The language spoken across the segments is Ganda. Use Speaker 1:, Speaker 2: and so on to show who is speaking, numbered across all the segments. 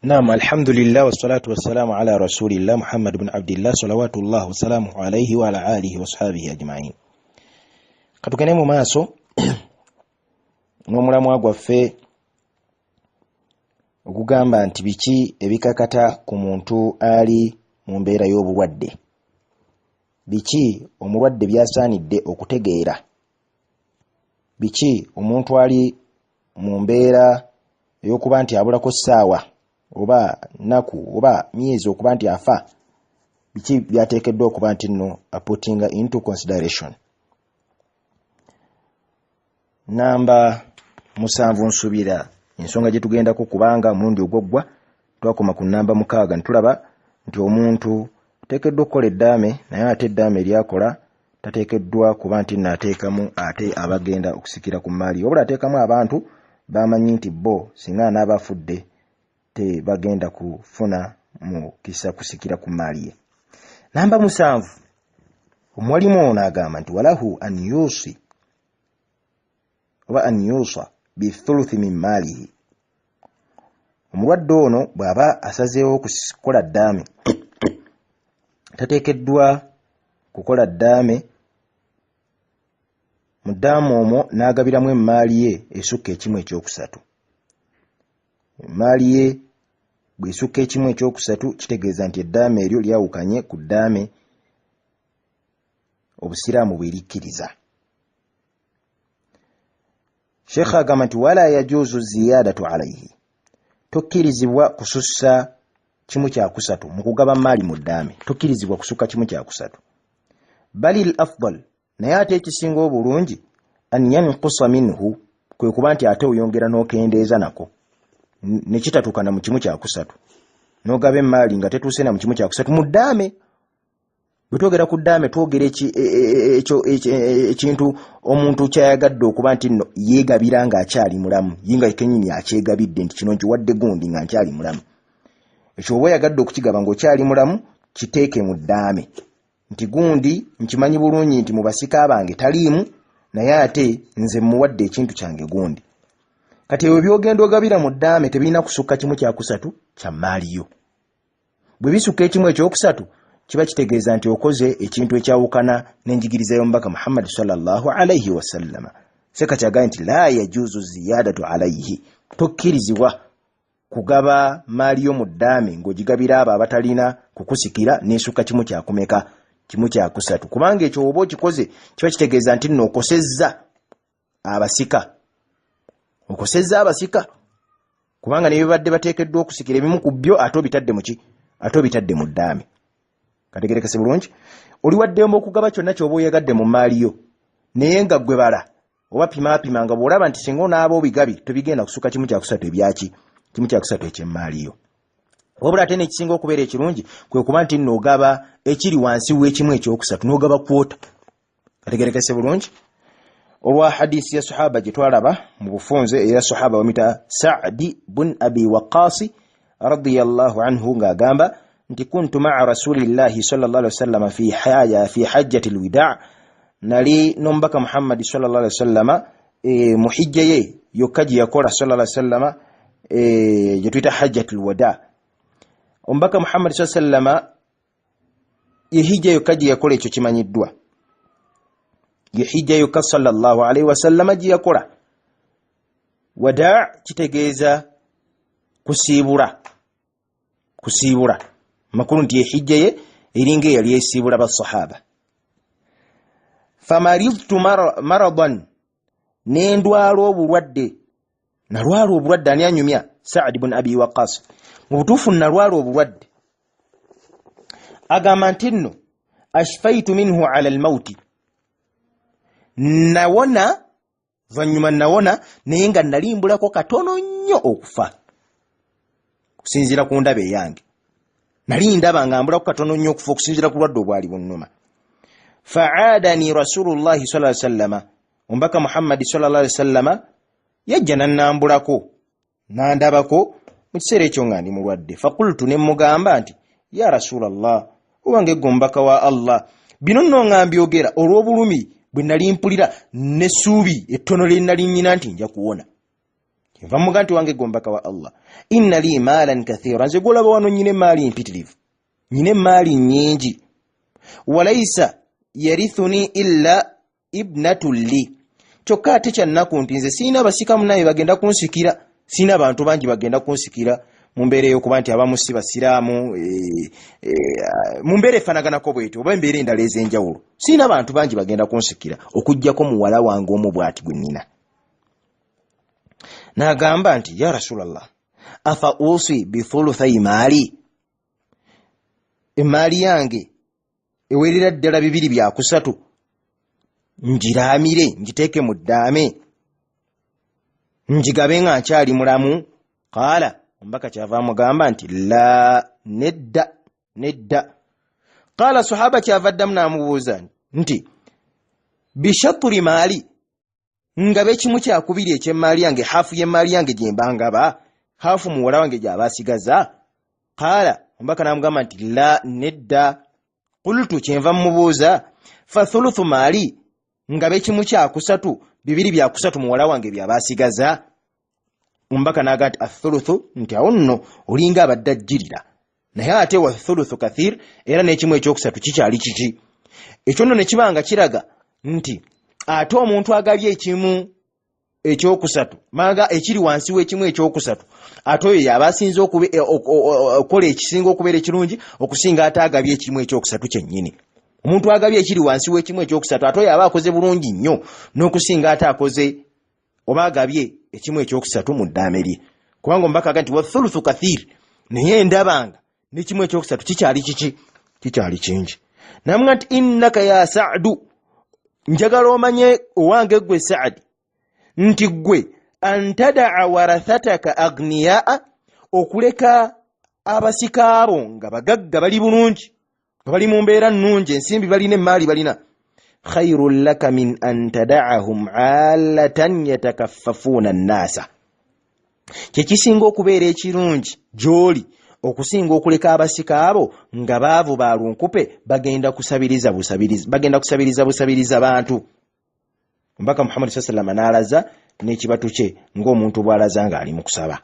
Speaker 1: Naam, alhamdulillah wassalatu wassalamu ala rasulillah Muhammad bin Abdillah salawatullah wasalamuhu alaihi wa ala alihi washabihi ajmain. Katugende mu maaso n'omulamwa gwaffe ogugamba nti biki ebikakata ku muntu ali mu mbeera y'obulwadde, biki omulwadde by'asaanidde okutegeera, biki omuntu ali mu mbeera ey'okuba nti abulako ssaawa oba nnaku oba myezi okuba nti afa, biki byateekeddwa okuba nti nno aputinga into consideration. Namba 7 nsuubira ensonga gye tugendako, kubanga omulundi ogwaggwa twakoma ku namba 6 ne tulaba nti omuntu ateekeddwa okukola eddaame, naye ate eddaame eryakola tateekeddwa kuba nti nno ateekamu ate abagenda okusikira ku mmaali, wabula ateekamu abantu bamanyi nti bo singa anaaba afudde tebagenda kufuna mukisa kusikira ku mmaali ye. Namba 7 omwalimu ono agamba nti walahu an yusi oba an yusa bithuluthi min maalihi. Omulwadde ono bw'aba asazeewo okukola ddaame, tateekeddwa kukola ddaame mu ddaame omwo n'agabiramu emmaali ye esukka ekimu ekyokusatu. Emmaali ye bw'esukka ekimu ekyokusatu kitegeeza nti eddaame eryo lyawukanye ku ddaame obusiraamu bwe likkiriza. Sheikh agamba nti wala yajuuzu ziyadatu alaihi, tokkirizibwa kusussa kimu kyakusatu mu kugaba mmaali mu ddaame, tokkirizibwa kusukka kimu kyakusatu. Bali l afdal, naye ate ekisinga obulungi an yankusa minhu, kwe kuba nti ate oyongera n'okendeeza nako ne kitatuukana mu kimu kyakusatu, n'ogaba emmaali nga tetuuse na mu kimu kyakusatu mu ddaame. Bwe twogera ku ddaame twogera ekintu omuntu kyayagadde okuba nti nno yeegabira ng'akyali mulamu, ye nga kennyini akyegabidde nti kino nkiwadde gundi nga nkyali mulamu. Ekyo oba oyagadde okukigaba ng'okyali mulamu, kiteeke mu ddaame nti gundi nkimanyi bulungi nti mu basika bange taliimu, naye ate nze mmuwadde ekintu kyange gundi. Kati ebyo by'ogenda ogabira mu ddaame tebirina kusukka kimu kyakusatu kya mmaali yo. Bwe bisukka ekimu ekyokusatu kiba kitegeeza nti okoze ekintu ekyawukana n'enjigiriza y'omubaka Muhammad sallallahu alaihi wasallama. Seka kyagambye nti la yajuuzu ziyadatu alaihi, tokkirizibwa kugaba mmaali yo mu ddaame ng'ogigabira abo abatalina kukusikira n'esukka kimu kyakumeka, kimu kyakusatu, kubanga ekyo oba okikoze kiba kitegeeza nti nno okosezza abasika, okosezza abasika, kubanga ne bibadde bateekeddwa okusikira ebimu ku byo ate obitadde mu ki, ate obitadde mu ddaame. Kategerekese bulungi. Oli waddembe okugaba kyonna ky'oba oyagadde mu mmaali yo, naye nga ggwe bala oba pimaapima nga bw'olaba nti singa onaaba obigabi tebigenda kusukka kimu kyakusatu ebyaki, kimu kyakusatu eky'emmaali yo. Wabula ate n'ekisinga okubeera ekirungi kwe kuba nti nno ogaba ekiri wansi w'ekimu ekyokusatu, n'ogaba kwota. Kategerekese bulungi. Olwa hadisi ya sahaba gye twalaba mu bufunze, era sahaba bamuyita Sa'di bun Abi Waqqasi radiyallahu anhu ng'agamba nti kuntu ma'a rasulillahi sallallahu alaihi wasallam fi hajjati alwida, nali n'omubaka Muhammad sallallahu alaihi wasallam mu hijja ye yokka gye yakola sallallahu alaihi wasallam, gye tuyita hajjatul wada. Omubaka Muhammad sallallahu alaihi wasallam ye hijja yokka gye yakola, ekyo kimanyiddwa, ye hijja yokka sallallahu alaihi wasallam gye yakola. Wada kitegeeza kusiibula, kusiibula makulu nti ehijja ye eringa eyali esiibula basahaba. Famaridtu maradan, ne ndwala obulwadde, nalwala obulwadde. Ani anyumya? Saad bun Abi Waqas. Mu butuufu nalwala obulwadde, agamba nti nno ashfaitu minhu ala almauti, nawona vannyuma nawona, naye nga nali mbulako katono nnyo okufa. Okusinziira ku ndaba eyange nali ndaba nga mbulako katono nnyo okufa okusinziira ku lwadde obwali bunnuma. Fa'adani rasulullahi sallallahu alaihi wasallama, omubaka Muhammadi sallallahu alaihi wasallama yajja nannambulako nandabako mu kiseera ekyo nga ndi mulwadde. Fakultu, ne mugamba nti ya rasulallah, owange ggwe omubaka wa Allah, bino nno nga mbyogera olw'obulumi bwe nali mpulira n'essuubi ettono lye nali nnyina nti nja kuwona. Nva muga nti wange gwe omubaka wa Allah, inna li maalan kathira, nze gwolaba wano nyina emaali mpitirivu, nyina emaali nnyingi, walaisa yarithuni illa ibnatu li, kyokka ate kyannaku nti nze sirina basika munaye bagenda kunsikira, sirina bantu bangi bagenda kunsikira mu mbeera ey'okuba nti abamu si basiraamu, mu mbeera efaanaganako bwetyo oba embeera endala ez'enjawulo, sirina bantu bangi bagenda kunsikira okuggyako muwala wange omu bw'ati gwe nnina. N'agamba nti ya Rasulallah, afa usi bithuluthai maali, emaali yange ewerera ddala 2/3 ngiraamire ngiteeke mu ddaame ngigabe nga nkyali mulamu? Qaala, omubaka kyava amugamba nti la, nedda nedda. Qaala, sahaba kyava addamu n'amubuuza nti bishaturi maali, ngabe 1/2 eky'emmaali yange, haafu y'emmaali yange gye mba ngaba, haafu muwala wange gy'aba asigaza? Qaala, omubaka n'amugamba nti la, nedda. Qultu, kyenva mmubuuza, fa thuluthu maali, ngabe 1/3, 2/3 muwala wange by'aba asigaza? Omubaka n'agamba nti athuluthu, nti awo nno olinga abadde ajjirira, naye ate wa thuluthu kathir, era n'ekimu ekyokusatu kikyali kiki. Ekyo nno ne kiba nga kiraga nti ate omuntu agabye 1/3, manga ekiri wansi w'ekimu ekyokusatu, ate oyo yaba asinze okukola ekisinga okubeera ekirungi okusinga ate agabye 1/3 kyennyini. Omuntu agabye ekiri wansi w'ekimu ekyokusatu, ate oyo aba akoze bulungi nnyo n'okusinga ate akoze oba agabye 1/3 mu ddaame lye, kubanga omubaka agamba nti wathuluthu kathir, naye ndabanga n'ekimu ekyokusatu kikyali kiki, kikyali kingi. Namugamba nti innaka ya Saadu, njagala omanye owange ggwe Saadi nti ggwe antadaa warathataka agniyaa, okuleka abasika abo nga bagagga bali bulungi, nga bali mu mbeera nnungi, ensimbi balina, emaali balina, khairun laka min an tadaahum alatan yatakaffafuuna nnaasa, kyekisinga okubeera ekirungi gy'oli okusinga okuleka abasika abo nga baavu balunkupe, bagenda kusabiriza busabiriza, bagenda kusabiriza busabiriza bantu. Omubaka Muhammad sallallahu alaihi wasallam n'alaza n'ekibatu kye ng'omuntu bw'alaza ng'ali mu kusaba.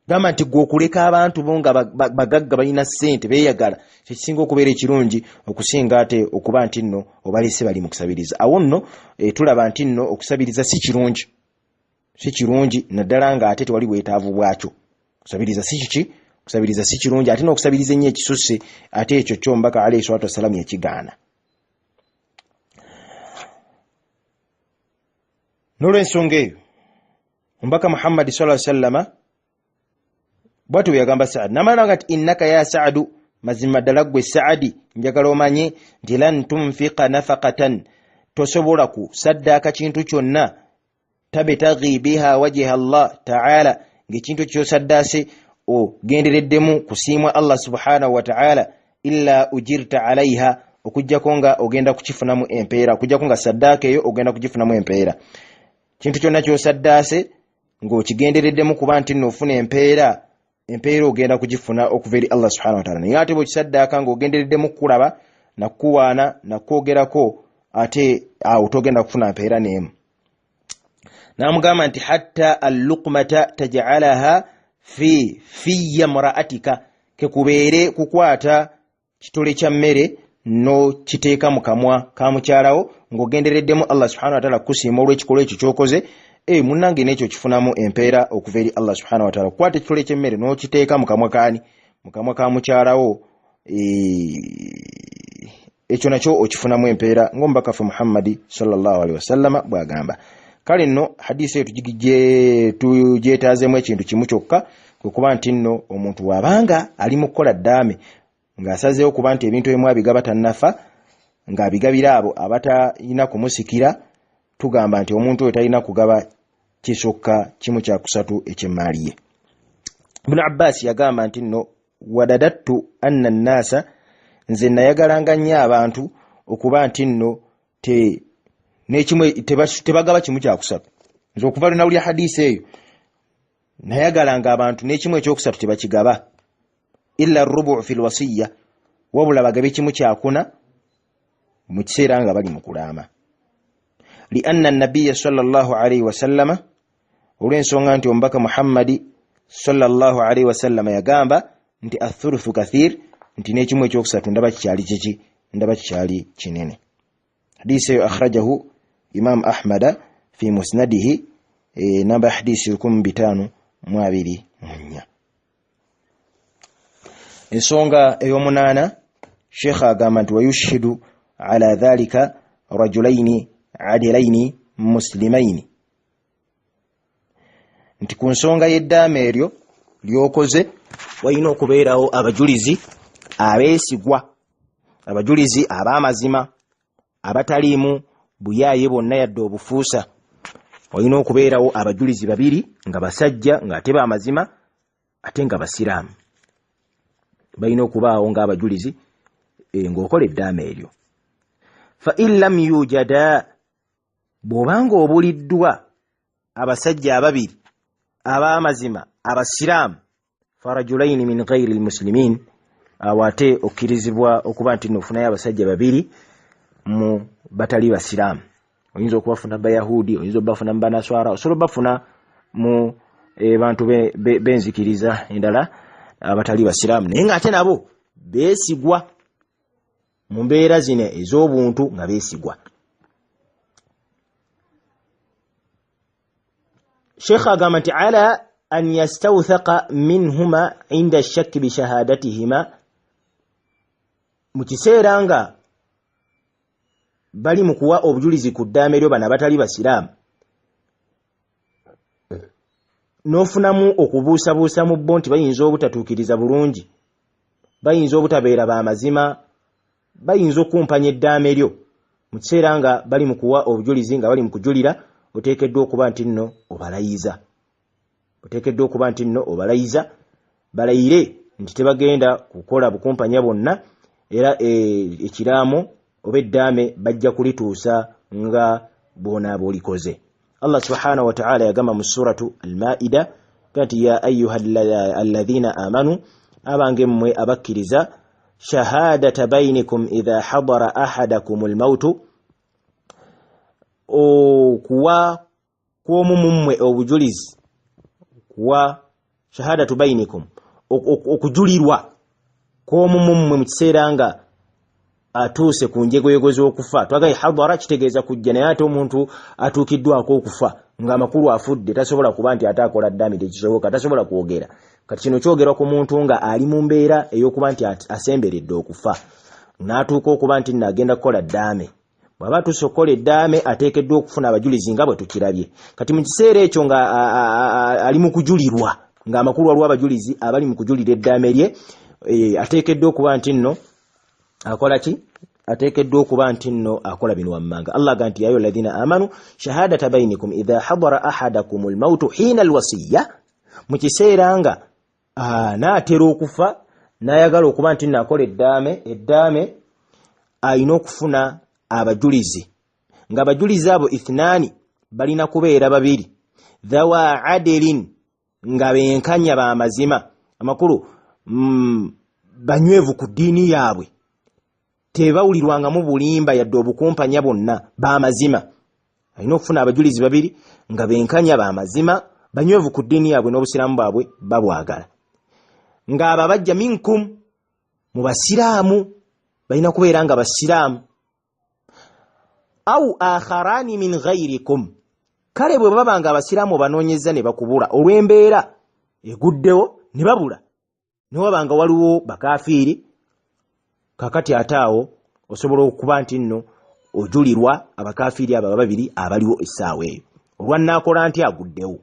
Speaker 1: Gamba nti gwe okuleka abantu bo nga bagagga balina ssente beeyagala, kyekisinga okubeera ekirungi okusinga ate okuba nti nno obalese bali mu kusabiriza. Awo nno tulaba nti nno okusabiriza si kirungi, si kirungi naddala ng'ate tewali bwetaavu bwakyo. Kusabiriza si kiki, kusabiriza si kirungi, ate n'okusabiriza ennyo ekisusse, ate ekyo kyo omubaka alayhi salatu wassalam yakigaana. N'olw'ensonga eyo omubaka Muhammadi sallallahu alaihi wasallama bw'atyo bwe yagamba Saadi, n'amala nga nti innaka ya Saadu, mazima ddala ggwe Saadi njagala omanye nti lan tunfika nafaqatan, tosobola kusaddaaka kintu kyonna, tabtaghi biha wajha Allah ta'ala, ng'ekintu ky'osaddaase ogendereddemu kusiimwa Allah subhanahu wa ta'ala, illa ujirta alaiha, okuggyako nga ogenda kukifunamu empeera, okuggyako nga saddaaka eyo ogenda kugifunamu empeera. Kintu kyonna ky'osaddaase ng'okigendereddemu kuba nti nno ofuna empeera, empeera ogenda kugifuna okuva eri Allah subhanahu wa ta'ala. Naye ate bw'okisaddaaka ng'ogendereddemu kukulaba nakukuwaana nakwogerako, ate awo togenda kufuna mpeera n'emu. N'amugamba nti hatta alluqmata taj'alaha fi fiyya mra'atika, kekubeere kukwata kitole kya mmere n'okiteeka mu kamwa ka mukyalawo ng'ogendereddemu Allah subhanahu wa ta'ala kukusiima olw'ekikolwa ekyo ky'okoze. Munnange n'ekyo kifunamu empeera okuva eri Allah subhanahu wa ta'ala. Kukwata ekitole ky'emmere n'okiteeka mu kamwa kaani, mu kamwa ka mukyalawo, ekyo nakyo okifunamu empeera ng'omubaka waffe Muhammadi sallallahu alaihi wasallama bw'agamba. Kale nno hadiisi eyo tugyetaazeemu ekintu kimu kyokka, kwe kuba nti nno omuntu bw'abanga ali mu kukola ddaame ng'asazeewo kuba nti ebintu ebimu abigaba tannafa, ng'abigabira abo abatalina kumusikira, tugamba nti omuntu oyo talina kugaba kisukka 1/3 eky'emmaali ye. Ibn Abbas yagamba nti nno wadadattu anna nnaasa, nze nayagalanga nnyo abantu okuba nti nno tebagaba 1/3. Nze okuva lwe nawulira hadiisi eyo nayagalanga abantu n'1/3 tebakigaba, illa rubu fil wasiyya, wabula bagabe 1/4 mu kiseera nga bali mu kulaama. Li anna nabiyya sallallahu alaihi wasallama, Olw'ensonga nti omubaka Muhammadi sallallahu alaihi wasallama yagamba nti athuluthu kathir, nti n'ekimu ekyokusatu ndaba kikyali kiki, ndaba kikyali kinene. Hadisi eyo akhrajahu Imamu Ahmada fi musnadihi, namba ya hadisi 1524. Ensonga ey'omunaana, sheekha agamba nti wayushhidu ala dhalika rajulaini adilaini muslimaini, nti ku nsonga y'eddaama eryo lyokoze walina okubeerawo abajulizi abeesigwa, abajulizi ab'amazima abataliimu buyaaye bwonna yadde obufuusa. Walina okubeerawo abajulizi babiri nga basajja ng'ate b'amazima ate nga basiraamu, balina okubaawo ng'abajulizi ng'okola eddaama eryo. Fa in lam yujada, bw'obanga obuliddwa abasajja ababiri ab'amazima abasiraamu, farajulaini min ghairi lmusilimin, awo ate okkirizibwa okuba nti nofunayo abasajja babiri mu batali basiraamu. Oyinza okubafuna bayahudi, oyinza obafuna mu banaswara, osobola obafuna mu bantu b'enzikiriza endala abatali basiraamu, naye ng'ate nabo beesigwa mu mbeera zino ez'obuntu, nga beesigwa. Sheekh agamba nti ala an yastawthaqa minhuma inda shakki bishahadatihima, mu kiseera nga bali mu kuwa obujulizi ku ddaame eryo bano abatali basiraamu, n'ofunamu okubuusabuusa mu bo nti bayinza obutatuukiriza bulungi, bayinza obutabeera bamazima, bayinza okukumpanya eddaame eryo. Mu kiseera nga bali mu kuwa obujulizi, nga bali mu kujulira, oteekeddwa okuba nti nno obalayiza, oteekeddwa okuba nti nno obalayiza balayire nti tebagenda kukola bukumpanya bwonna, era ekiraamo oba eddaame bajja kulituusa nga bw'onaaba olikoze. Allah subhanahu wataala yagamba mu suratu Almaida nti ya ayuha alladhina amanu, abange mmwe abakkiriza, shahadata bainikum idha hadara ahadakum almautu, okuwa kw'omu mummwe obujulizi, kuwa shahadatu bainikum, okujulirwa kw'omu mummwe mu kiseera nga atuuse ku njegoyego z'okufa. Twagaye hadara kitegeeza kujja, naye ate omuntu atuukiddwako okufa ng'amakulu afudde tasobola kuba nti ate akola ddami, tekisoboka, tasobola kwogera. Kati kino kyogerwa ku muntu nga ali mu mbeera ey'okuba nti asemberedde okufa n'atuuka okuba nti nno agenda kukola ddaame. Bw'aba atuuse okukola eddaame ateekeddwa okufuna abajulizi nga bwe tukirabye. Kati mu kiseera ekyo nga ali mu kujulirwa, ng'amakulu waliwo abajulizi abali mu kujulira eddaame lye, ateekeddwa okuba nti nno akola ki? Ateekeddwa okuba nti nno akola bino wammanga. Allah aga nti ya ayuha alladhina amanu shahadata bainikum idha hadara ahadakum almautu hina alwasiya, mu kiseera nga naatera okufa n'ayagala okuba nti nno akola eddaame, eddaame alina okufuna abajulizi, ng'abajulizi abo ithnaani, balina kubeera babiri, dhawa adilin, nga benkanya bamazima, amakulu banywevu ku ddiini yaabwe, tebawulirwangamu bulimba yadde obukumpanya bwonna, bamazima. Alina okufuna abajulizi babiri nga benkanya, bamazima, banywevu ku ddiini yaabwe n'obusiraamu bwabwe babwagala, ng'abo abajja minkum, mu basiraamu, balina kubeera nga basiraamu, au akharani min ghairikum. Kale bwe baba nga abasiraamu obanoonyeza ne bakubula olw'embeera eguddewo ne babula, ne waba nga waliwo bakafiiri, kakati ate awo osobola okuba nti nno ojulirwa abakafiiri abo ababiri abaliwo essaawa eyo olwannaakola nti aguddewo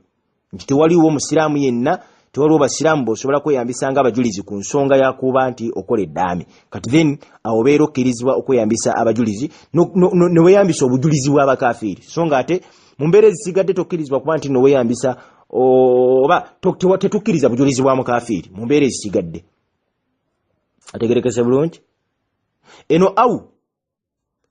Speaker 1: nti tewaliwo musiraamu yenna, tewaliwo basiraamu b'osobola kweyambisa nga abajulizi ku nsonga yakuba nti okola eddaame. Kati then awo obeera okkirizibwa okweyambisa abajulizi ne weeyambisa obujulizi bw'abakafiiri, so nga ate mu mbeera ezisigadde tokkirizibwa kuba nti noweyambisa oba tetukkiriza bujulizi bwa mukafiiri mu mbeera ezisigadde. Ategerekese bulungi eno au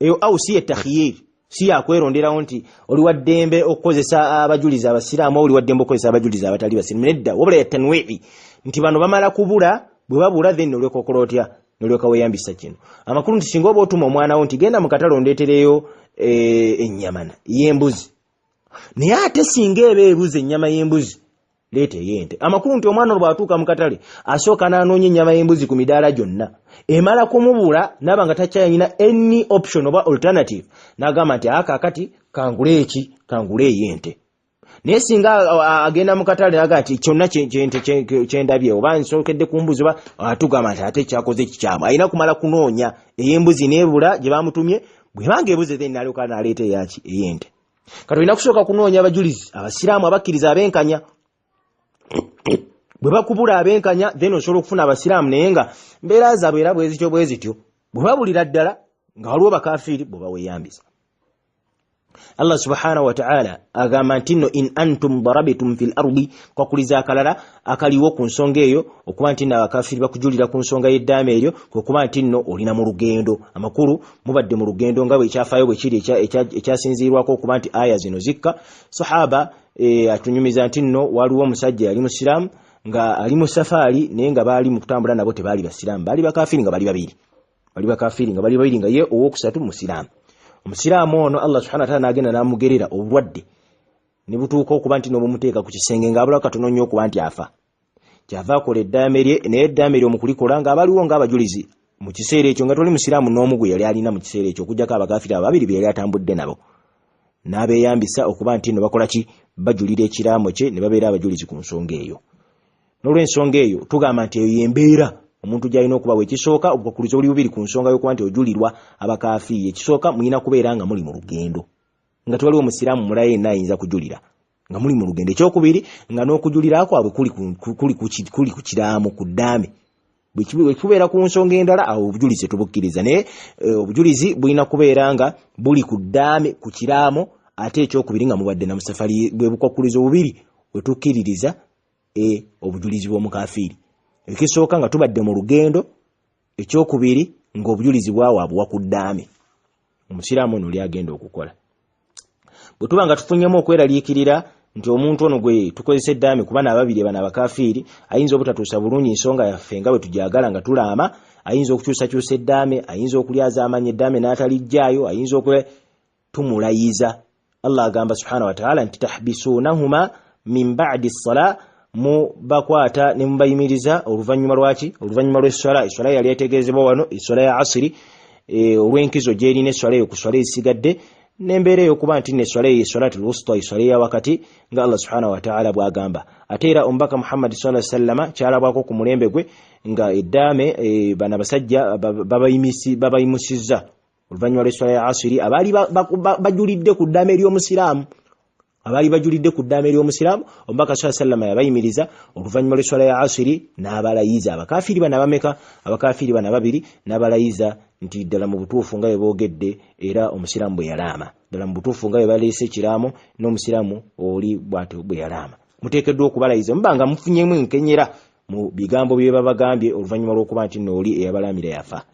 Speaker 1: eyo au si yetakhiyiri, si yakweronderawo nti oli waddembe okukozesa abajulizi abasiraamu, oli waddembe okukozesa abajulizi abatali basiraamu. Nedda, wabula ya tanwii nti bano bamala kubula, bwe babula then nolyoka okola otya, nolyoka weeyambisa kino. Amakulu nti singa oba otuma omwana wo nti genda mu katale ondeetereyo ennyamana y'embuzi. Naye ate singa eba ebuze ennyama y'embuzi, leeta ey'ente. Amakulu nti omwana olwo bw'atuuka mu katale asooka n'anoonya ennyama y'embuzi ku midaala gyonna, emala kumubula n'aba nga takyalina any option oba alternative, n'agamba nti kaakati kangule eki, kangule ey'ente. Naye singa agenda mu katale n'agamba nti kyonna kyente kyendabye oba nsookedde ku mbuzi, oba tugamba nti ate kyakoze kikyamu, alina kumala kunoonya ey'embuzi n'ebula gye bamutumye. Bw'ebanga ebuze, then n'alyoka n'aleeta eyaki, ey'ente. Kati olina kusooka kunoonya abajulizi abasiraamu abakkiriza abenkanya. Bwe bakubula abenkanya, then osobola okufuna abasiraamu naye nga mbeera zaabwe era bwe zityo bwe zityo. Bwe babulira ddala nga waliwo bakafiiri, bwe baweeyambisa. Allah subhanahu wataala agamba nti nno in antum darabtum fi l ardi, kwakuliza akalala akaliwo ku nsonga eyo okuba nti nno abakafiiri bakujulira ku nsonga y'eddaama eryo, kwe kuba nti nno olina mu lugendo. Amakulu mubadde mu lugendo nga bwekyafaayo bwe kiri ekyasinziirwako okuba nti aya zino zikka. Sahaba atunyumiza nti nno waliwo omusajja yali musiraamu nga ali mu safaari, naye nga baali mu kutambula nabo tebaali basiraamu, baali bakafiiri nga bali babiri, bali bakafiiri nga bali babiri, nga ye owokusatu musiraamu. Omusiraamu ono Allah subhanahu wataala n'agenda n'amugerera obulwadde ne butuuka okuba nti n'obumuteeka ku kisenge ng'abulawo katono nnyo okuba nti afa. Kyava akola eddaame lye, naye eddaame lye omukulikola ng'abaliwo ng'abajulizi mu kiseera ekyo nga toli musiraamu n'omu gwe yali alina mu kiseera ekyo okuggyako abakafiiri abo babiri be yali atambudde nabo, n'abeeyambisa okuba nti nno bakola ki, bajulira ekiraamo kye ne babeera abajulizi ku nsonga eyo. N'olw'ensonga eyo tugamba nti eyo y'embeera omuntu gy'alina okubawo. Ekisooka, obukwakkulizo buli bubiri ku nsonga y'okuba nti ojulirwa abakafiiri. Ekisooka, mulina kubeera nga muli mu lugendo, nga tewaliwo musiraamu mulala yenna ayinza kujulira nga muli mu lugendo. Ekyokubiri, nga n'okujulira kwabwe kuli ku kiraamo, ku ddaame. Bwe kubeera ku nsonga endala, awo obujulizi tetubukkiriza, naye obujulizi bulina kubeera nga buli ku ddaame, ku kiraamo, ate ekyokubiri nga mubadde na musafali. Bwe bukwakkulizo bubiri we tukkiririza obujulizi bw'omukafiiri. Ekisooka nga tubadde mu lugendo, ekyokubiri ng'obujulizi bwawaabwe ku ddaame omusiraamu ono oli agenda okukola. Bwe tuba nga tufunyemu okweraliikirira nti omuntu ono gwe tukozesa eddaame kuba naababiri bano abakafiiri ayinza obutatuusa bulungi nsonga yaffe nga bwe tugyagala nga tulaama, ayinza okukyusakyusa eddaame, ayinza okulyaza amanya eddaame n'atalijjaayo, ayinza oku tumulayiza. Allah agamba subhanahu wataala nti tahbisunahuma min badi ssala, mubakwata ne mubayimiriza oluvannyuma lwaki, oluvannyuma lw'esswala. Esswala yali etegeezebwa wano esswala ya asiri, olw'enkizo gyerina esswala eyo ku swala ezisigadde, n'embeera ey'okuba nti nno esswala eyo eswalatul wusta, esswala eya wakati, nga Allah subhanahu wataala bw'agamba. Ate era omubaka Muhammadi sa sallama kyalabwako ku mulembe gwe nga eddaame bano abasajja babayimusizza oluvannyuma lw'esswala ya asiri, abaali bajulidde ku ddaame ery'omusiraamu, abaali bajulidde ku ddaame ery'omusiraamu. Omubaka saa sallama yabayimiriza oluvannyuma lw'esswala ya asiri n'abalayiza abakafiiri bano abameka, abakafiiri bano ababiri, n'abalayiza nti ddala mu butuufu nga bwe boogedde era omusiraamu bwe yalaama, ddala mu butuufu nga bwe baleese ekiraamo n'omusiraamu oli bw'atyo bwe yalaama. Muteekeddwa okubalayiza muba nga mufunyemu enkenyera mu bigambo bye babagambye oluvannyuma lw'okuba nti nno oli eyabalaamira yafa.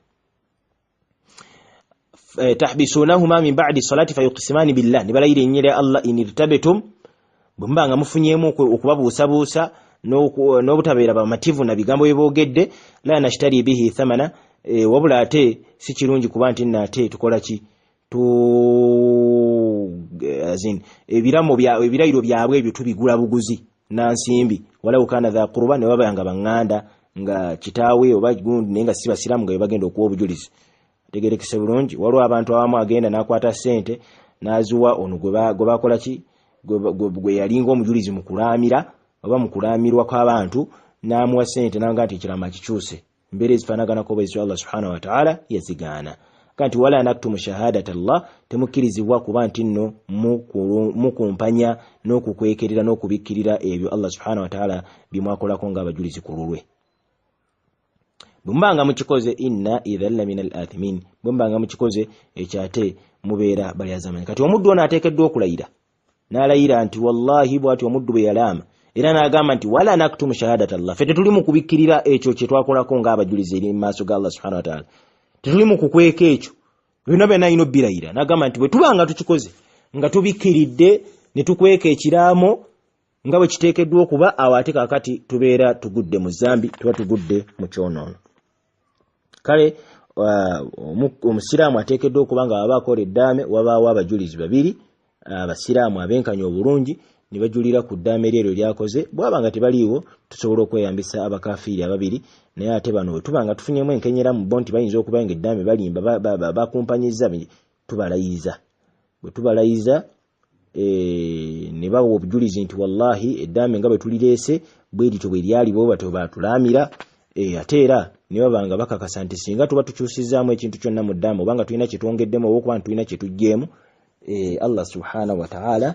Speaker 1: Tahbisunahuma min badi salati fayuqsimani billah, ne balayira erinnya lya Allah, in irtabtum, bwe muba nga mufunyemu okubabuusabuusa n'obutabeera bamativu na bigambo bye boogedde, la nashtari bihi thamana, wabula ate si kirungi kuba nti nno ate tukola ki, tu as in, ebiramo bya ebirayiro byabwe ebyo tubigula buguzi na nsimbi, walau kana dha quruba, ne baba nga baŋŋanda nga kitaawe oba gundi, naye nga si basiraamu nga be bagenda okuwa obujulizi. Tegerekese bulungi, waliwo abantu abamu agenda n'akwata ssente n'aziwa ono gwe bakola ki, gwe yalinga omujulizi mu kulaamira oba mu kulaamirwa kw'abantu, n'amuwa ssente n'agamba nti ekiraamo akikyuse. Embeera ezifaanaganako bwe zityo Allah subhanahu wataala yazigaana ka nti wala naktumu shahadata Allah, temukkirizibwa kuba nti nno mukumpanya n'okukwekerera n'okubikkirira ebyo Allah subhanahu wataala bye mwakolako ng'abajulizi ku lulwe. Bwe muba nga mukikoze, inna idhan la min al athimin, bwe muba nga mukikoze ekyo ate mubeera balyazamanyi. Kati omuddu ono ateekeddwa okulayira, n'alayira nti wallahi bw'ati omuddu bwe yalaama, era n'agamba nti wala naktumu shahadata Allah, ffe tetuli mu kubikkirira ekyo kye twakolako ng'abajulizi eri mu maaso ga Allah subhanahu wataala, tetuli mu kukweka ekyo. Byonna byonna alina obbirayira n'agamba nti bwe tuba nga tukikoze nga tubikkiridde ne tukweka ekiraamo nga bwe kiteekeddwa okuba, awo ate kaakati tubeera tugudde mu zambi, tuba tugudde mu kyonoono. Kale omusiraamu ateekeddwa okuba nga waba akola eddaame wabaawo abajulizi babiri. Abasiraamu abenkanya obulungi ne bajulira ku ddaame eryo lyakoze. Bwaba nga tebaliiwo, tusobola okweyambisa abakafiiri ababiri. Naye ate bano bwe tuba nga tufunyemu enkenyera mu bo nti bayinza okuba nga eddaame balimba, bakumpanyiza, tubalayiza. Bwe tubalayiza ne bawa obujulizi nti wallahi eddaame nga bwe tulireese bwe lityo bwe lyali, bwe batyo baatulaamira, ate era ne baba nga bakakasa nti singa tuba tukyusizaamu ekintu kyonna mu ddaame, oba nga tulina kye twongeddemu, oba okuba nti tulina kye tuggyeemu, Allah subhanahu wataala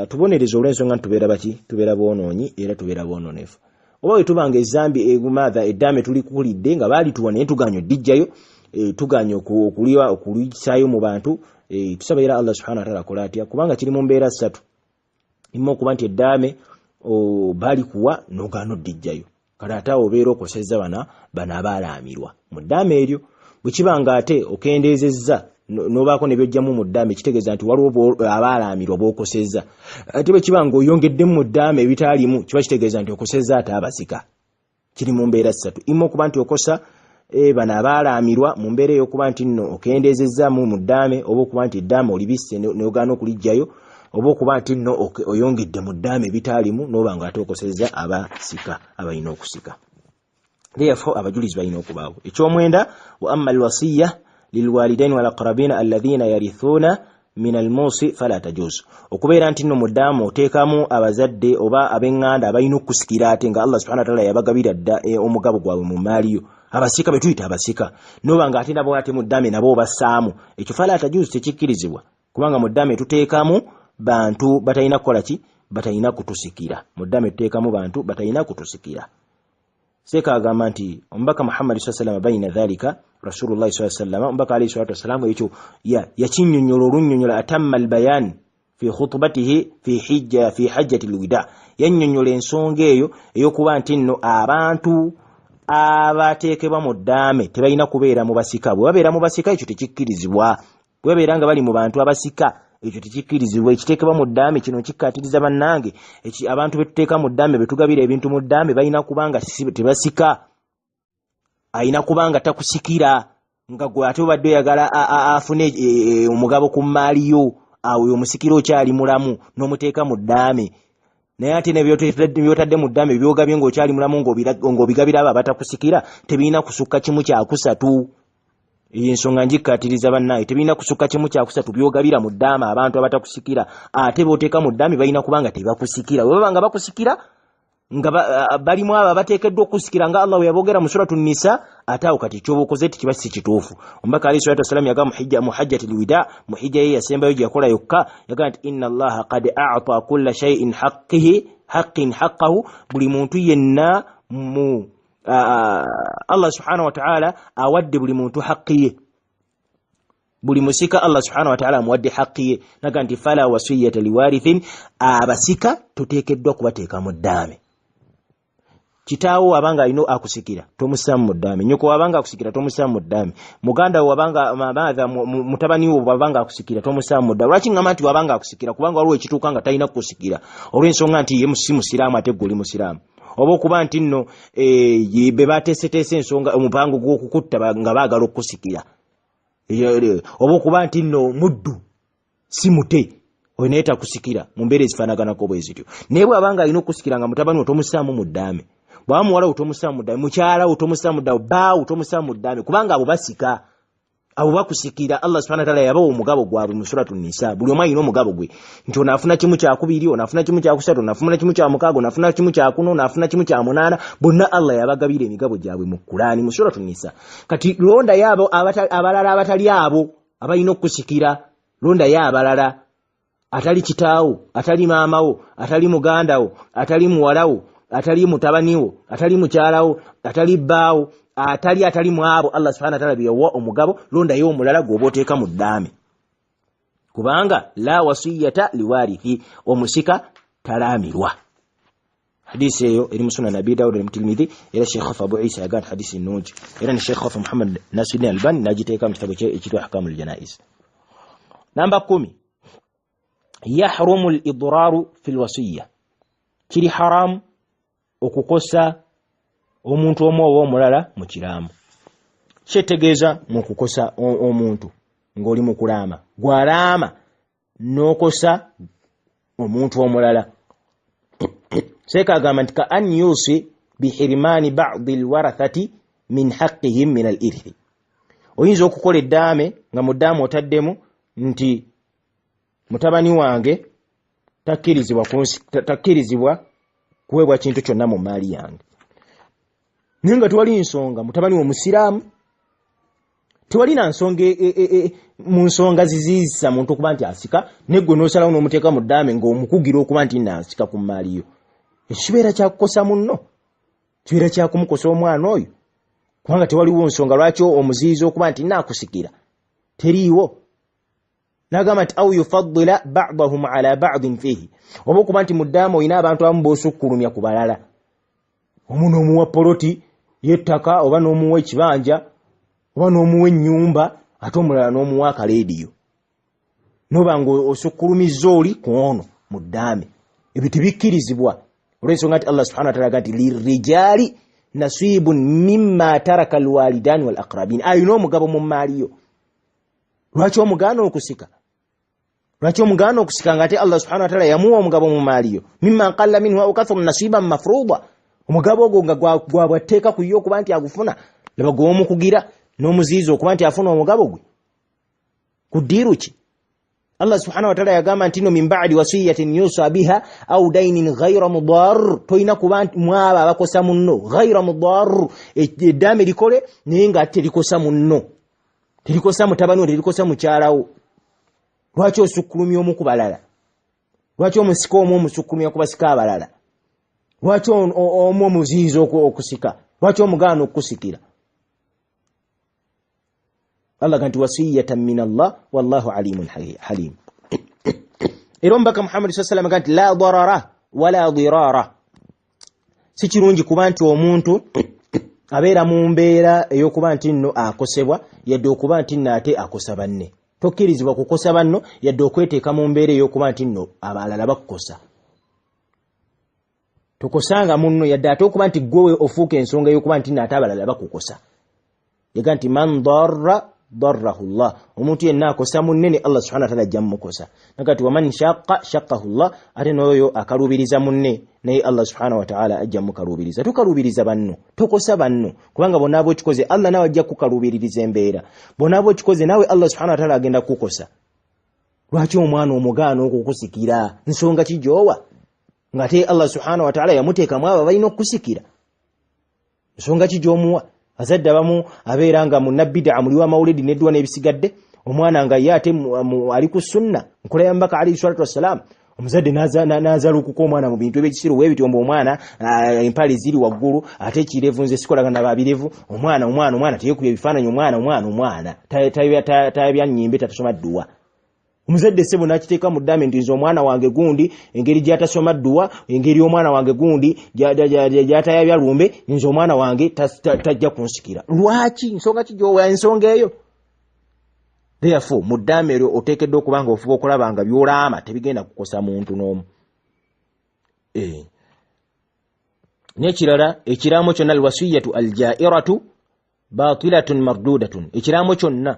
Speaker 1: atubonereza olw'ensonga nti tubeera baki? Tubeera boonoonyi era tubeera boonoonefu. Oba bwe tuba nga ezambi egumaatha eddaame tulikulidde nga baalituwa naye tuganye oddijjayo, tuganye okulisaayo mu bantu, tusaba era Allah subhanahu wataala akola atya? Kubanga kiri mu mbeera ssatu. Imu okuba nti eddaame baalikuwa n'ogaana oddijjayo, kale ate awo obeera okosezza bano abaalaamirwa mu ddaame eryo. Bwe kiba nga ate okendeezezza n'obaako ne byojjamu mu ddaame, kitegeeza nti waliwo abaalaamirwa b'okosezza. Ate bwe kiba nga oyongeddemu mu ddaame ebitaalimu, kiba kitegeeza nti okosezza ate abasika. Kiri mu mbeera ssatu. Imu okuba nti okosa bano abaalaamirwa mu mbeera ey'okuba nti nno okendeezezzaamu mu ddaame, oba okuba nti eddaame olibisse n'ogaana okuliggyayo, oba okuba nti nno oyongedde mu ddaame ebitaalimu n'oba nga ate okosezza abasika abalina okusika. Therefore abajulizi balina okubaawo. Ekyomwenda, wa amma alwasiya lilwalidain walaqrabina alladhina yarithuna min almusi fala tajuz. Okubeera nti nno mu ddaame oteekamu abazadde oba ab'eŋŋanda abalina okusikira, ate nga Allah subhana wataala yabagabira dda omugabo gwabwe mu maaliyo, abasika be tuyita abasika, noba nga ate nabo ate mu ddaame nabo obassaamu, ekyo fala tajuz, tekikkirizibwa. Kubanga mu ddaame tuteekamu bantu batalina kukola ki? Batalina kutusikira. Mu ddaame tuteekamu bantu batalina kutusikira. Seeka agamba nti omubaka Muhammadi saa salama baina dhalika Rasulullahi saa sallama, omubaka alaihi salatu wassalaamu ekyo yakinnyonnyola olunnyonnyola, atamma albayan fi khutubatihi fi hijja fi hajjati lwida. Yannyonnyola ensonga eyo ey'okuba nti nno abantu abateekebwa mu ddaame tebalina kubeera mu basika. Bwe babeera mu basika, ekyo tekikkirizibwa. Bwe babeera nga bali mu bantu abasika, ekyo tekikkirizibwa. Ekiteekebwa mu ddaame kino kikkaatiriza bannange, abantu betuteeka mu ddaame, betugabira ebintu mu ddaame, balina kuba nga tebasika. Alina kuba nga takusikira nga gwe ate obadde oyagala afune omugabo ku mmaali yo. Awo omusikira okyali mulamu n'omuteeka mu ddaame. Naye ate nebyotadde mu ddaame byogabye ng'okyali mulamu, ng'obigabira abo abatakusikira, tebirina kusukka kimu kyakusatu. Eyo ensonga njikkaatiriza bannange, tebirina kusukka kimu kyakusatu byogabira mu ddaame abantu abatakusikira. Ate b'oteeka mu ddaame balina kuba nga tebakusikira. Bwe baba nga bakusikira, nga balimu abo abateekeddwa okusikira nga Allah we yaboogera mu Suratu Nisa, ate awo kati ekyoba okoze tikiba si kituufu. Omubaka alayhi salatu wassalam yagamba mu hajjati lwida, mu hijja ye yasembayo gye yakola yokka, yagamba nti inna Allaha qad a'ta kulla shay'in haqqihi haqqin haqqahu. Buli muntu yenna mu Allah subhanahu wataala awadde buli muntu haqqi ye. Buli musika Allah subhanahu wataala amuwadde haqqi ye. Naga nti fala wasiyata liwarithin, abasika toteekeddwa kubateeka mu ddaame. Kitaawo wabanga alina akusikira, tomussaamu mu ddaame. Nyoko wabanga akusikira, tomussaamu mu ddaame. Muganda wo wabanga maatha, mutabani wo wabanga akusikira, tomussaamu mu ddaame. Lwaki ŋŋamba nti wabanga akusikira? Kubanga waliwo ekituuka nga talina kukusikira olw'ensonga nti ye si musiraamu ate gwe oli musiraamu, oba okuba nti nno be bateeseteese ensonga omupango gw'okukutta nga baagala okukusikira, oba okuba nti nno muddu si mute, oyo naye takusikira mu mbeera ezifaanaganako bwe zityo. Naye bw'abanga alina okusikira nga mutabani wo, tomussaamu mu ddaame. Bw'aba muwala wo, tomussaamu mu ddaame. Mukyala wo, tomussaamu mu ddaame. Baawo, tomussaamu mu ddaame, kubanga abo basika, abo bakusikira. Allah subhanahu wataala yabawa omugabo gwabwe mu Suratu Nisa. Buli omu alina omugabo gwe, nti ono afuna kimu kyakubiri, ono afuna kimu kyakusatu, ono afuna kimu kya mukaaga, ono afuna kimu kyakuna, ono afuna kimu kya munaana. Bonna Allah yabagabira emigabo gyabwe mu Kulaani mu Suratu Nisa. Kati londayo abo abalala abatali abo abalina okukusikira. Londayo abalala atali kitaawo, atali maamawo, atali mugandawo, atali muwalawo, atali mutabaniwo, atali mukyalawo, atali bbaawo, atali mu abo Allah subhana wataala byeyawa omugabo. Londayo omulala gw'oba oteeka mu ddaame, kubanga la wasiyata liwarithi, omusika talaamirwa. Hadisi eyo eri mu Sunan Abi Dawud ne Mutirmidhi, era Sheikh Abu Isa yagamba nti hadisi nnungi, era ne Sheikh Muhammad Nasiruddin Albani n'agiteeka mu kitabo kye ekitwa Ahkamul Janaiz. Namba 10, yahrumu lidraru fi lwasiya. Kiri haramu okukosa omuntu omu oba omulala mu kiraamo. Kyetegeeza mu kukosa omuntu ng'oli mu kulaama, gwalaama. n'okosa omuntu omulala. Seeka agamba nti ka an yusi bihirmaani badi lwarathati min haqihim min al irithi. Oyinza okukola eddaame nga mu ddaame otaddemu nti mutabani wange takkirizibwa kuweebwa kintu kyonna mu maali yange, naye nga tewali nsonga. Mutabani we musiraamu, tewali na nsonga mu nsonga ziziisa muntu okuba nti asika, neggwe n'osalawo n'omuteeka mu ddaame ng'omukugira okuba nti naasika ku mmaali yo. Ekyo kibeera kyakukosa munno, kibeera kyakumukosa omwana oyo, kubanga tewaliwo nsonga lwaki omuziyiza okuba nti naakusikira, teriiwo. Nagamba nti au yufaddila badahum ala badin fihi, oba okuba nti mu ddaame olina abantu abamu b'osukkulumya ku balala, omu n'omuwa poloti y'ettaka oba n'omuwa ekibanja oba n'omuwa ennyumba, ate omulala n'omuwa akaleediyo, noba nga osukkulumizza oli ku ono mu ddaame. Ebyo tebikkirizibwa olw'ensonga nti Allah subhanahu wataala aga nti lirijaali nasibun mimma taraka alwalidaani wal aqrabin, alina omugabo mu mmaali yo. Lwaki omugaana okusika? Lwaki omugaana okusika nga ate Allah subhanahu wataala yamuwa omugabo mu maali yo? Mimma qalla minhu au kathura nasiban mafruda, omugabo ogwo nga gwabwatteeka ku ye okuba nti agufuna. Laba gwe omukugira n'omuziiza okuba nti afuna omugabo gwe ku ddiiru ki? Allah subhanahu wataala yagamba nti no min badi wasiyatin yusa biha au dainin ghaira mudar, tolina kuba mwabo abakosa munno. Ghaira mudar, eddaame likole naye nga ate terikosa munno, terikosa mutabani wo, terikosa mukyalawo. Lwaki osukkulumya omu ku balala? Lwaki omusika omu omusukkulumya ku basika abalala? Lwaki omu omuziyiza okusika? Lwaki omugaana okukusikira? Allah ga nti wasiyatan min Allah wallahu alimun halim. Era omubaka Muhammadi saa salama ga nti la darara wala dirara, si kirungi kuba nti omuntu abeera mu mbeera ey'okuba nti nno akosebwa, yadde okuba nti nno ate akosa banne. Tokkirizibwa kukosa banno, yadde okweteeka mu mbeera ey'okuba nti nno abalala bakukosa. Tokosanga munno, yadde ate okuba nti gwe ofuuka ensonga ey'okuba nti nno ate abalala bakukosa. Yaga nti man darra darrahu llah, omuntu yenna akosa munne ne Allah subhana wataala ajja mumukosa. Naga nti waman shaqqa shaqahu llah, ate n'oyo akaluubiriza munne naye Allah subhana wataala ajja mukaluubiriza. Tokaluubiriza banno, tokosa banno, kubanga bonaaba okikoze Allah nawe ajja kukaluubiririza embeera. Bonaaba okikoze nawe Allah subhana wataala agenda kukukosa. Lwaki omwana omugaana okukusikira? Nsonga ki gyowa ng'ate Allah subhana wataala yamuteekamu abo balina okukusikira? Nsonga ki gy'omuwa? Azadde abamu abeera nga munnabidaa, muli w'amawuledi nedduwa n'ebisigadde, omwana nga ye ate ali ku sunna nkola ya mubaka alaihi salatu wassalam. Omuzadde n'azalukuka omwana mu bintu ebyekisiru bwebityo, mbu omwana empale ziri waggulu ate ekirevu, nze sikolagana babirevu. Omwana omwana omwana teyekubya ebifaananyi, omwana omwana omwana tayabya nyimbe, tatasoma dduwa. Omuzadde ssebo n'akiteeka mu ddaame nti nze omwana wange gundi engeri gy'atasoma dduwa, engeri omwana wange gundi gy'atayabya lumbe, nze omwana wange tajja kunsikira. Lwaki? Nsonga ki gy'owa ensonga eyo? Therefore mu ddaame eryo oteekeddwa okuba nga ofuba okulaba nga by'olaama tebigenda kukosa muntu n'omu. N'ekirala, ekiraamo kyonna, alwasiyatu aljairatu batilatun mardudatun, ekiraamo kyonna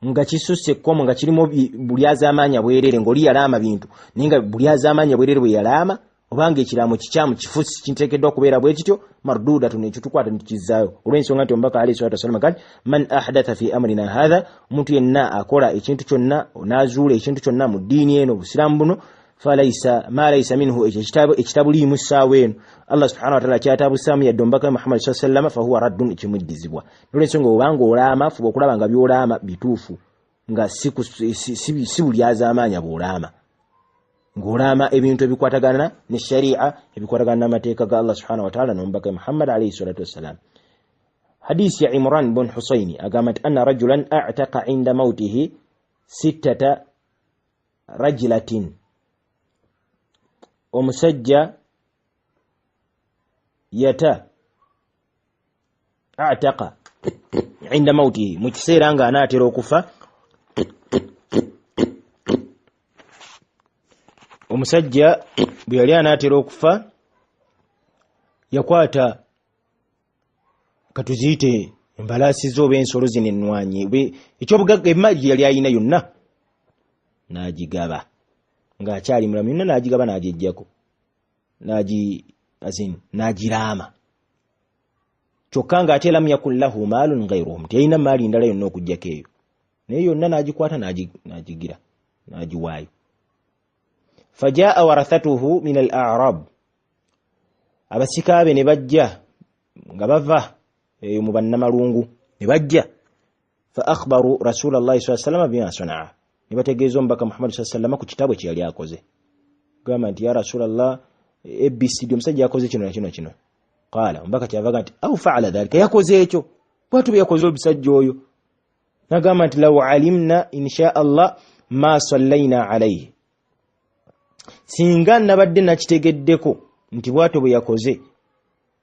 Speaker 1: nga kisusse ekkomo, nga kirimu bulyazaamaanya bwerere, ng'oli yalaama bintu naye nga bulyazaamaanya bwerere bwe yalaama, obanga ekiraamo kikyamu, kifusi, kiteekeddwa kubeera bwe kityo, mardudatun, ekyo tukwata nitukizzaayo, olw'ensonga nti omubaka alaihi salatu wassalam gati man ahdatha fi amrina hatha, omuntu yenna akola ekintu kyonna, n'azuula ekintu kyonna mu ddiini eno, obusiraamu buno, falaisa ma laisa minhu, ekyo ekitabuliimu ssaawa eno Allah subhanahu wataala kyatabusaamu yadde omubaka we Muhammadi saa sallama, fahuwa raddun, kimuddizibwa. Nolwensonga obanga olaama, fuba okulaba nga byolaama bituufu, nga si bulyazaamaanya bwolaama, ng'olaama ebintu ebikwatagana ne sharia, ebikwatagana n'amateeka ga Allah subhanahu wataala n'omubaka we Muhammad alaihi salatu wassalam. Hadisi ya Imran bun Husaini agamba nti anna rajulan ataqa inda mautihi sittata rajilatin, omusajja yata ataka inda mautihi, mu kiseera nga anaatera okufa, omusajja bwe yali anaatera okufa yakwata katuziyite embalaasi ze oba ensolo zino ennwanyi, ekyobugagga, emaali gye yali alina yonna n'agigaba. Ng'akyali mulamu yonna n'agigaba n'agyeggyako n'agiraama kyokka ng'ate lam yakun lahu maalun gairuhum, teyalina maali ndala yonna okuggyako eyo, naye yonna n'agikwata n'agigira n'agiwaayo. Fajaa warathatuhu min al arab, abasika be ne bajja nga bava eyo mu bannamalungu ne bajja, fa akhbaru rasula llahi saa sallama bima sanaa, ne bategeeza omubaka Muhammadi saa sallama ku kitabo kye yali akoze, gamba nti ya rasulallah, abcd, omusajja yakoze kino nakino kino. Qaala, omubaka kyavaga nti au faala dhalika, yakoze ekyo bwatu bwe yakoze omusajja oyo, nagamba nti law alimna insha Allah ma sallaina alaihi, singa nabadde nakitegeddeko nti bwatyo bwe yakoze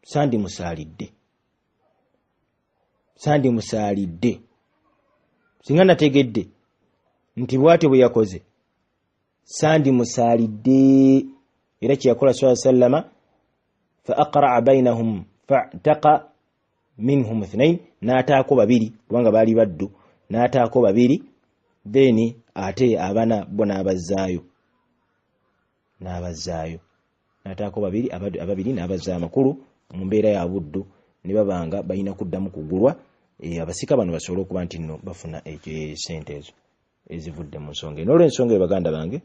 Speaker 1: sandimusaalidde, sandimusaalidde, singa nategedde nti bwatyo bwe yakoze sandimusaalidde. Era kyeyakola saa sallama, fa aqraa bainahum fataqa minhum ithnain, n'ataako babiri kubanga baali baddu, n'ataako babiri, then ate abana bo n'abazzaayo, n'abazzaayo, n'ataako babiri, ababiri n'abazzaayo, amakulu mu mbeera ya buddu ne babanga balina kuddamu kugulwa, abasika bano basobole okuba nti nno bafuna sente ezo ezivudde mu nsonga eno. Olw'ensonga eyo baganda bange,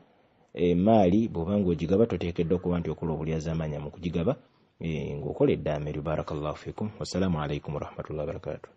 Speaker 1: emaali bw'oba ng'ogigaba toteekeddwa kuba nti okola obulyazaamaanya mu kugigaba, ng'okola eddaame eryo. Barakallahu fikum, wassalaamu alaikum warahmatullahi wabarakatuh.